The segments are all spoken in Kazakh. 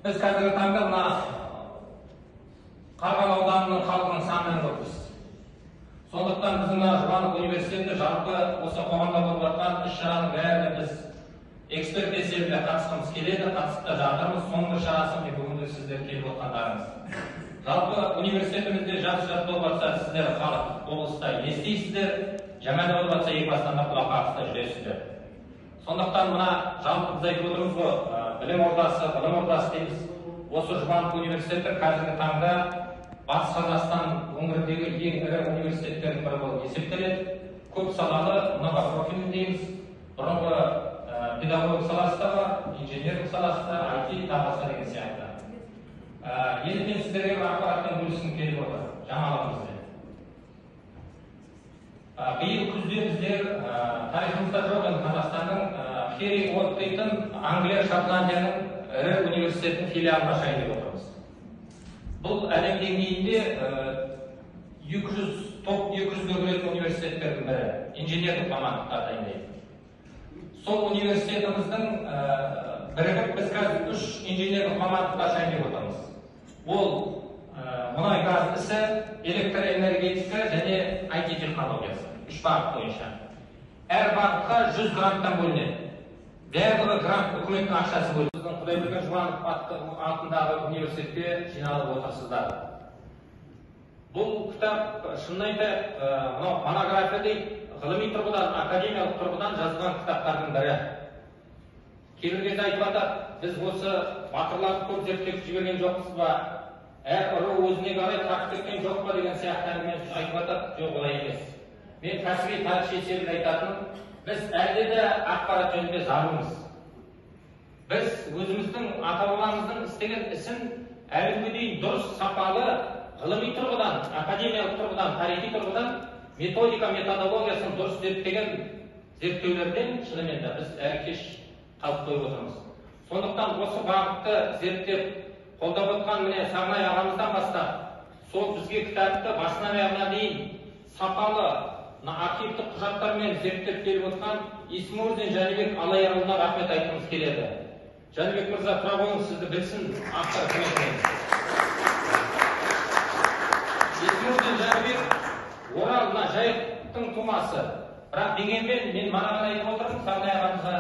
Біз қазіргі таңда мына Қарғалы ауданының халқының санынан көппіз. Сондықтан біздің мына Жұбанов университеті жалпы осы қоғамда болып жатқан іс-шараның бәріне біз эксперт есебінде қатысқымыз келеді, қатысып та жатырмыз. Соның бір шарасы міне бүгінгі сіздер келіп отқандарыңыз. Жалпы университетімізде жақсы жат болып жатса, сіздер халық облыста естисіздер, жаман болып жатса, екі бастан да құлақ қағыста жүресіздер. Сондықтан мына жалпы біз айтып отырмыз ғой, білім ордасы, ғылым ордасы дейміз. Осы Жұбанов университеті қазіргі таңда Батыс Қазақстан өңіріндегі ең ірі университеттердің бірі болып есептеледі. Көп салалы, многопрофильный дейміз. Бұрынғы педагогика саласы да бар, инженерлік саласы да, IT тағы басқа деген сияқты. Енді мен сіздерге бір ақпаратпен бөліскім келіп отыр, жаңалығымызбен. Биыл күзде біздер тарихымызда жоқ енді Қазақстанның Хери-Уотт дейтін Англия, Шотландияның ірі университетінің филиалын ашайын деп отырмыз. Бұл әлем деңгейінде 200 топ 200-ге кіретін университеттердің бірі, инженерлік мамандықтар дайындайды. Сол университетіміздің бірігіп біз қазір 3 инженерлік мамандықты ашайын деп отырмыз. Ол мұнай газ ісі, электроэнергетика және IT технологиясы. 3 бағыт бойынша. Әр бағытқа 100 гранттан бөлінеді. Барлығы грант үкіметтің ақшасы бөлінеді. Біздің Құдайберген Жұбанов атындағы университетте жиналып отырсыздар. Бұл кітап, шынын айтайық, мынау монография дейді, ғылыми тұрғыдан, академиялық тұрғыдан жазылған кітаптардың бірі. Кейбір кезде айтып жатады, біз осы батырларды көп зерттеп жіберген жоқпыз ба, әр ұру өзіне қарай тартып кеткен жоқ па деген сияқты әңгіме айтып жатады. Жоқ, олай емес. Мен кәсіби тарихшы есебінде айтатыным, біз әлде де ақпарат жөнінде зарумыз. Біз өзіміздің ата-бабамыздың істеген ісін әлі күнге дейін дұрыс, сапалы, ғылыми тұрғыдан, академиялық тұрғыдан, тарихи тұрғыдан методика, методологиясын дұрыс зерттеген зерттеулерден шынымен де біз әрі кеш қалып қойып отырмыз. Сондықтан осы бағытты зерттеп қолдап отқан міне Сағынай ағамыздан бастап, сол бізге кітапты басынан аяғына дейін сапалы архивтік құжаттармен зерттеп келіп отқан Исмурзин Жәнібек Аллаярұлына рахмет айтқымыз келеді. Жәнібек мырза, тұра қойыңыз, сізді білсін автор кім екенін. Исмурзин Жәнібек Орал, мына Жайықтың тумасы. Бірақ дегенмен мен мана айтып отырмын Сағынай ағамызға,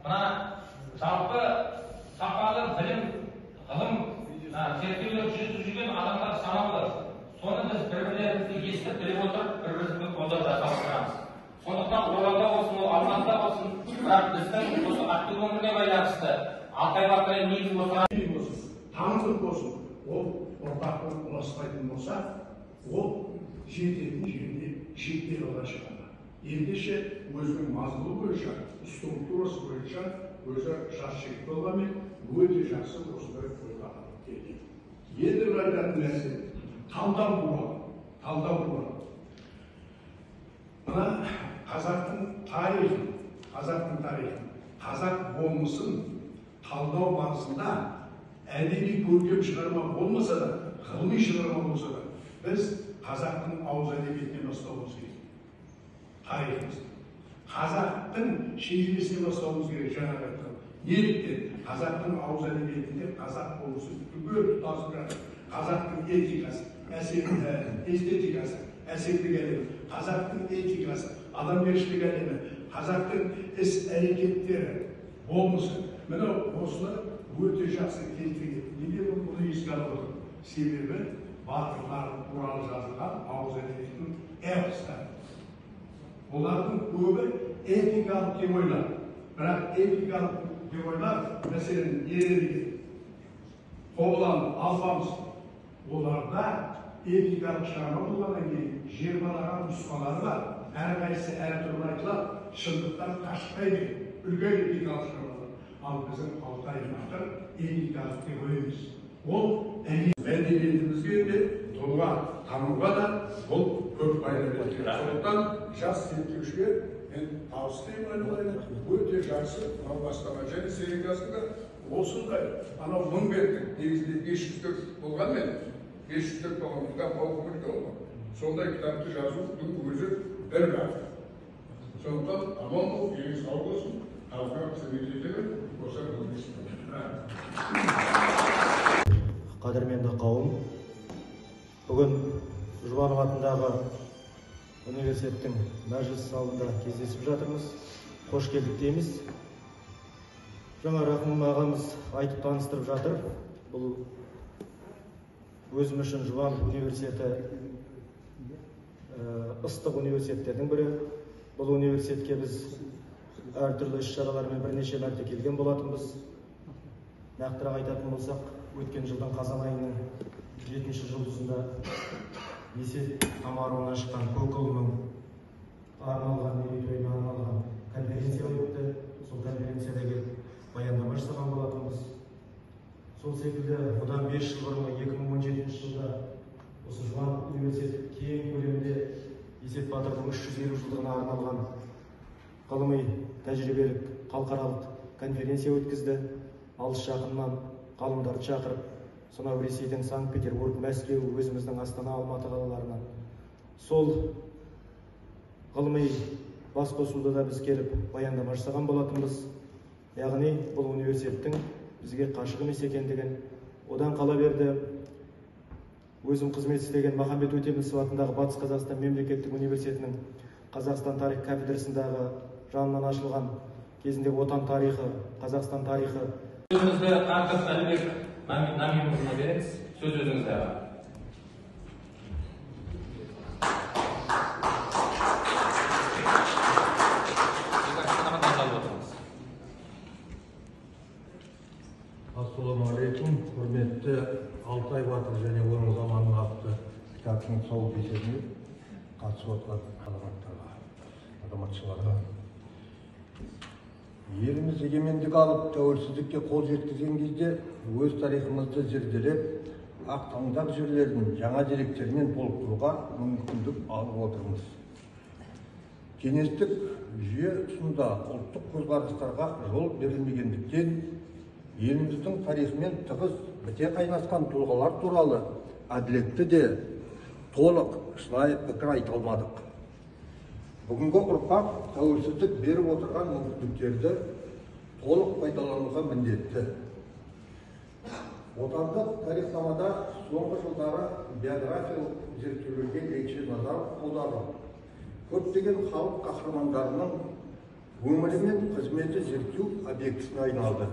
мына жалпы сапалы білім, ғылым, зерттеулер жүргізіп жүрген адамдар санаулы. Соны біз бір-бірлерімізді естіп біліп отырып, бір-бірімізге қолдау жасап отырамыз. Сондықтан Оралда болсын, ол Алматыда болсын, бірақ біздің осы Ақтөбе өңіріне байланысты Алтай батыры негізі болсын, танымдық болсын, ол ұрпақпен ұласпайтын болса, ол жететін жеріне жетпей қалған шығарма. Ендеше өзінің мазмұны бойынша, структурасы бойынша өзі жас жігіт болғанмен өте жақсы осындай ойға алып келді. Енді бір айтатын нәрсе, талдау туралы, талдау туралы. Мына қазақтың тарихын, қазақтың тарихын, қазақ болмысын талдау барысында әдеби көркем шығарма болмаса да, ғылыми шығарма болса да, біз қазақтың ауыз әдебиетінен бастауымыз керек. Тарихымызды. Қазақтың шежіресінен бастауымыз керек, жаңағы айтқан. Неліктен қазақтың ауыз әдебиетінде қазақ болмысы түгел тұтасып жатыр. Қазақтың этикасы, эстетикасы, әсемдік әлемі, қазақтың этикасы, адамгершілік әлемі, қазақтың іс-әрекеттері, болмысы. Міне осыны өте жақсы келтірген. Неге бұны еске алып отырмын? Себебі батырлар туралы жазылған ауыз әдебиетінің эпостары. Олардың көбі эпикалық геройлар. Бірақ эпикалық геройлар, мәселен, Ерге, Қобыланды, Алпамыс, оларда эпикалық шығарма болғаннан кейін жиырмалаған нұсқалары бар. Әрқайсысы әртүрлі айтылады, шындықтан қашықтай деген үлкен эпикалық шығармалар. Ал біздің Алтай батыр эпикалық герой емес. Ол мәдениетімізге де, тұлға тануға да бұл көп пайда береді. Сондықтан жас зерттеушіге мен табыстаймын айналайын, өте жақсы мынау бастама. Және сериясында осындай анау 1000 беттік, негізінде 504 болғанмен, 504 болған кітап ауқымды болған. Сондай кітапты жазудың өзі бір бақыт. Сондықтан аман бол, елің сау болсын, халқыңа қызмет ете бер, осы. Қадірменді қауым, бүгін Жұбанов атындағы университеттің мәжіліс залында кездесіп жатырмыз. Қош келдік дейміз. Жаңа Рахым ағамыз айтып таныстырып жатыр. Бұл өзім үшін Жұбанов университеті ыстық университеттердің бірі. Бұл университетке біз әртүрлі іс-шаралармен бірнеше мәрте келген болатынбыз. Нақтырақ айтатын болсақ, өткен жылдың қазан айының 7-ші жұлдызында Есет Тамаровынан шыққан Көкұлының арналған мерейтойына арналған конференция өтті. Сол конференцияда келіп баяндама жасаған болатынбыз. Сол секілді бұдан 5 жыл бұрын 2017 жылда осы Жұбанов университеті кең көлемде Есет батырдың 350 жылдығына арналған ғылыми тәжірибелік халықаралық конференция өткізді. Алыс жақыннан ғалымдарды шақырып, сонау Ресейден Санкт-Петербург, Мәскеу, өзіміздің Астана, Алматы қалаларынан. Сол ғылыми басқосуда да біз келіп баяндама жасаған болатынбыз. Яғни бұл университеттің бізге қашық емес екендігін, одан қала берді өзім қызмет істеген Махамбет Өтемісов атындағы Батыс Қазақстан мемлекеттік университетінің Қазақстан тарих кафедрасындағы жанынан ашылған кезінде Отан тарихы, Қазақстан тарихы. Сөзімізді Қантов Әлібек Намимұлына береміз. Сөз өзіңізде, аға. Ассалаумағалейкум, құрметті Алтай батыр және оның заманы атты кітаптың тұсаукесеріне қатысып отырған азаматтарға, азаматшаларға. Еліміз егемендік алып, тәуелсіздікке қол жеткізген кезде өз тарихымызды зерделеп, ақ таңдақ жерлерін жаңа деректермен толықтыруға мүмкіндік алып отырмыз. Кеңестік жүйе тұсында ұлттық көзқарастарға жол берілмегендіктен еліміздің тарихымен тығыз біте қайнасқан тұлғалар туралы әділетті де толық шынайы пікір айта алмадық. Бүгінгі ұрпақ тәуелсіздік беріп отырған мүмкіндіктерді толық пайдалануға міндетті. Отандық тарихнамада соңғы жылдары биографиялық зерттеулерге ерекше назар аударылып, көптеген халық қаһармандарының өмірі мен қызметі зерттеу объектісіне айналды.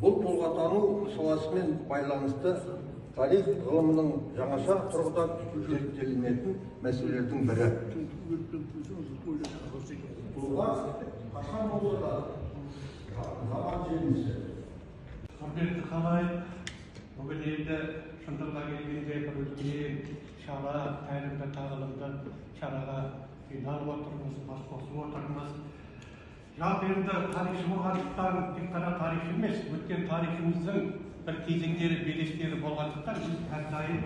Бұл тұлғатану саласымен байланысты тарих ғылымының жаңаша тұрғыдан зерттелінетін мәселелердің бірі. Тұлға қашан болса да заман жемісі. Құрметті халайық, бүгін енді шындыққа келгенде бір үлкен шара, тәлімді тағылымды шараға жиналып отырмыз, бас қосып отырмыз. Жалпы енді тарихшы болғандықтан тек қана тарихшы емес, өткен тарихымыздың бір кезеңдері, белестері болғандықтан біз әрдайым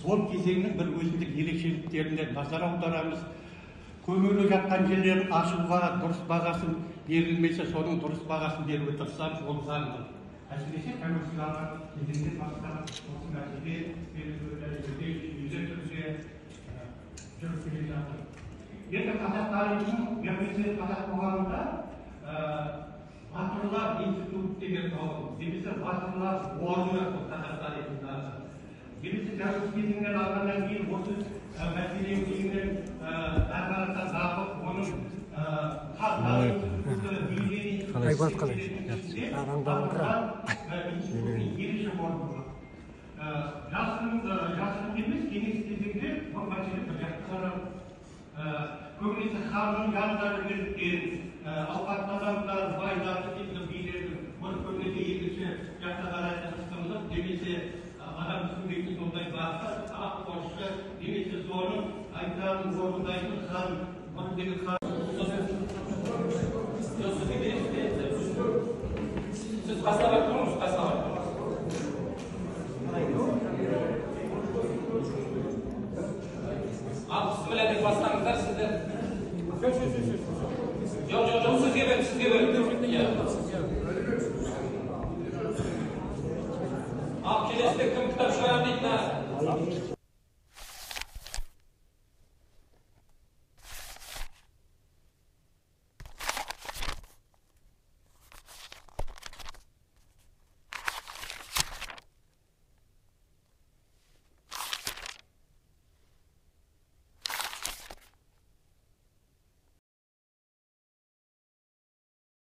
сол кезеңнің бір өзіндік ерекшеліктеріне назар аударамыз. Көмулі жатқан жерлерін ашуға дұрыс бағасын берілмесе, соның дұрыс бағасын беруге тырысамыз, ол заңды. Әсіресе тәуелсіздік алған кезеңнен бастап осы мәселе белгілі дәрежеде жүйелі түрде жүріп келе жатыр. Енді қазақ тарихының, яғни қазақ қоғамында батырлар институты деген ұғым, немесе батырлар орны қазақ тарихындағы. Немесе тәуелсіздік кезеңнен алғаннан кейін осы мәселе кейіннен әрі қарата дамып, оның ерекше орны бар. Жасырын емес, кеңес кезеңде бұл мәселе бір жақты қаралды. Көбінесе ханның жанында жүргендіктен ауқатты адамдар, байлар, билердің бұны көбінесе екінші жаққа қарай ысқырылып, немесе адам түсінбейтін сондай бағытта ақ қосшы, немесе соның айтқанын орындайтын хан, бұрын деген хан. Сізге береміз, сіз қасына барып тұрыңыз, қасына барып тұрыңыз. Ал бісміллә деп бастаңыздар сіздер. Жоқ, жоқ, жоқ, сізге беріп, сізге беріп. Ал келесіде кім кітап шығарады дейтін?